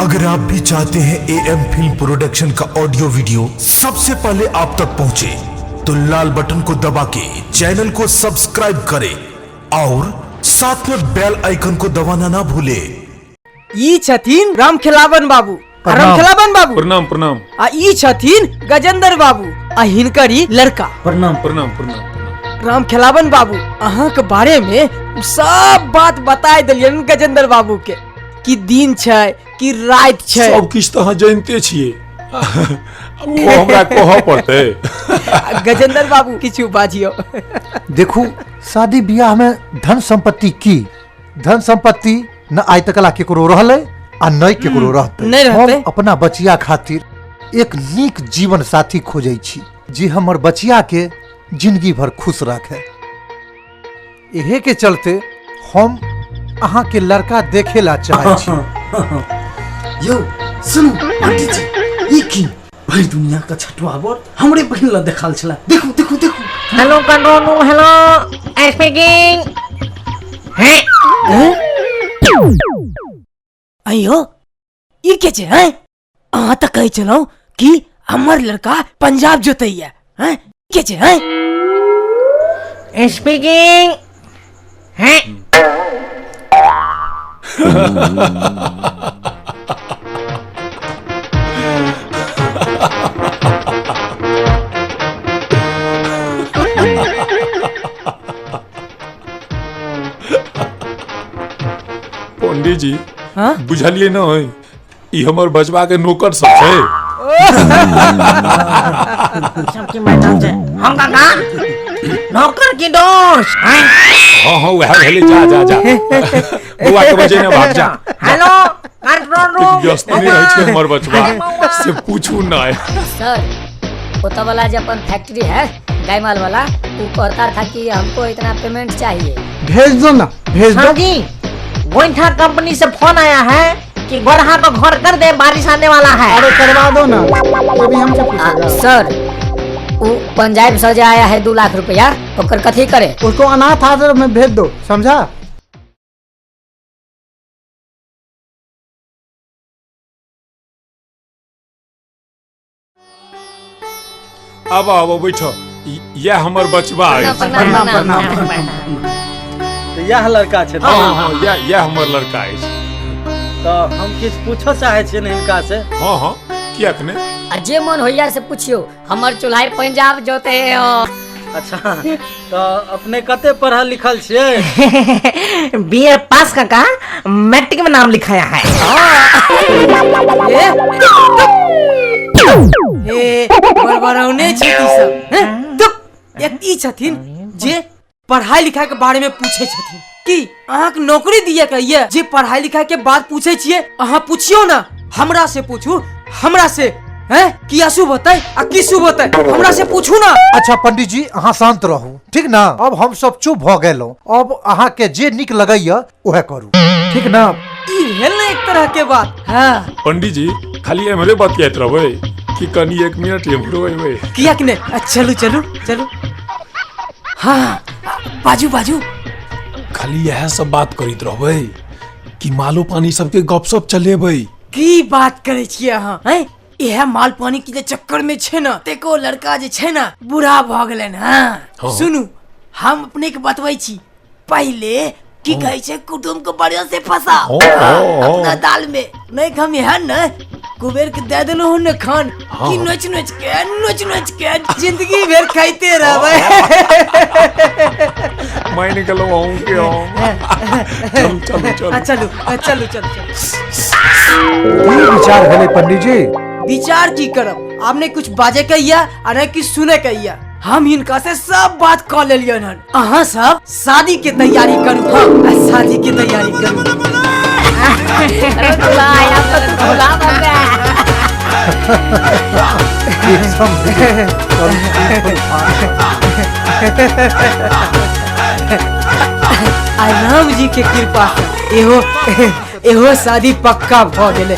अगर आप भी चाहते हैं ए एम फिल्म प्रोडक्शन का ऑडियो वीडियो सबसे पहले आप तक पहुंचे, तो लाल बटन को दबा के चैनल को सब्सक्राइब करें और साथ में बेल आइकन को दबाना ना भूलें। ई छथिन राम खेलावन बाबू आ प्रणाम। राम खेलावन बाबू। प्रणाम प्रणाम। आ ई छथिन गजेंद्र बाबू आ हिनकर ई लड़का। प्रणाम प्रणाम प्रणाम। राम खेलावन बाबू अहाँ के बारे में सब बात बताय देलियन गजेंद्र बाबू के, कि दिन छै कि रात छै। सब किछु तऽ अहाँ जानिते छियै, आब ओ हमरा कहऽ पड़तै। आ गजेंद्र बाबू किछु बाजियौ। देखू, शादी बियाह में धन संपत्ति की, धन संपत्ति न आइ तक ला केकरो रहलै आ नहि केकरो रहतै। नहि रहतै। हम अपना बचिया खातिर एक नीक जीवन साथी खोजै छी जे हमर बचिया के जिंदगी भर खुश राखे। एहे के चलते हम अहाँ के लड़का देखे ला चाहै छी। यौ सुनू आंटी जी, ई की भरि दुनिया के छठुआ बर हमरे बहिन ल देखाल छला। देखू देखू देखू। Hello control room, hello speaking. हैं? अयो ई के छै? हैं? अहाँ तऽ कहै छलहुँ कि हमर लड़का पंजाब जोतैया, हैं? के छै? हैं? स्पीकिंग। हैं? पंडित जी हाँ? बुझलियै न, ई हमर बचबा के नौकर सब छै। सबकी मैडम से हम काका नौकर की दोस्त। हैं? हाँ हाँ वएह भेलै। जा जा जा, बौआ के बजे ने भाग जा। Hello control room. व्यस्त नहि रहै छै हमर बचबा, से पूछू नहि। सर ओतऽ वाला जो अपन फैक्ट्री है गायमाल वाला, वो कहता था कि हमको इतना पेमेंट चाहिए। भेज दो ना, भेज हाँ दो। जी, गोइठा कंपनी से फोन आया है कि गोरहा को घर कर दे, बारिश आने वाला है। अरे करवा दो ना, ये भी हमसे पूछेगा। सर वो पंजाब से जो आया है 2 लाख रुपया, ओकर कथी करे? उसको अनाथ आश्रम में भेज दो, समझा? आब आब बैठ, इएह हमर बचबा अछि। प्रणाम प्रणाम। तऽ इएह लड़का छै? हाँ हाँ, इएह इएह हमर लड़का अछि। तऽ हम किछु पूछऽ चाहै छियै हिनका से। हाँ हाँ, किएक ने। आ जे मन होइया से पूछियो, हमर चूल्हा पंजाब जोते हो। अच्छा, तऽ अपने कते पढ़ल लिखल छियै? बीए पास काका, मैट्रिक में नाम लिखाया है। ए ए बड़बड़ौने छै ई सब, हैं? तुप एक ई छथिन जे पढ़ाई लिखाई के बारे में पूछे छथिन कि अहाँके नौकरी दिए के ये जे पढ़ाई लिखाई के बात पूछे छियै, अहाँ पूछियो ना, हमरा से पूछू, हमरा से, हैं? की अशुभ होतै आ की शुभ होतै, हमरा से पूछू ना। अच्छा पंडित जी, अहाँ शांत रहू, ठीक ना? अब हम सब चुप भऽ गेलहुँ, अब अहाँ के जे नीक लगैया उहे करू, ठीक ना? ई भेल ने एक तरह के बात। हाँ पंडित जी खाली एम्हरे बतियाइत रहबै कि कनी 1 मिनट एम्हरो एबै? किया कि नहीं? चलू चलू चलू। हाँ बाजू बाजू। खाली इएह सब बात करैत रहबै कि मालो पानी सबके गपशप चलेबै? की बात करै छियै अहाँ, हैं? इएह माल पानी के जे चक्कर में छै ना, तेको लड़का जे छै ना बूढ़ा भऽ गेलनि। हाँ हाँ। सुनू, हम अपने के बतबै छी, पहिले की कहै छै कुटुम के बढ़िया से फंसा हाँ, हाँ, हाँ। अपना दाल में, नहीं हम एहन न कुबेर के दे देलहुँ हन खान हाँ। कि नोच नोच के नोच नोच के जिंदगी भर खाइते रहबै। मानि गेलहुँ अहूँ के हम। चलू चलू चलू। आ, चलू आ, चलू चलू चलू। की विचार भेलै पंडित जी? विचार की करब, आपने कुछ बाजे के या आ नहीं किछु सुने के या। हम हिनका से सब बात कऽ लेलियन हन, अहाँ सब शादी के तैयारी करू। हाँ, आ, शादी के तैयारी करू। अरे दूल्हा आया तो दूल्हा बन गया। आ राम जी के कृपा से एहो एहो शादी पक्का भऽ गेलै।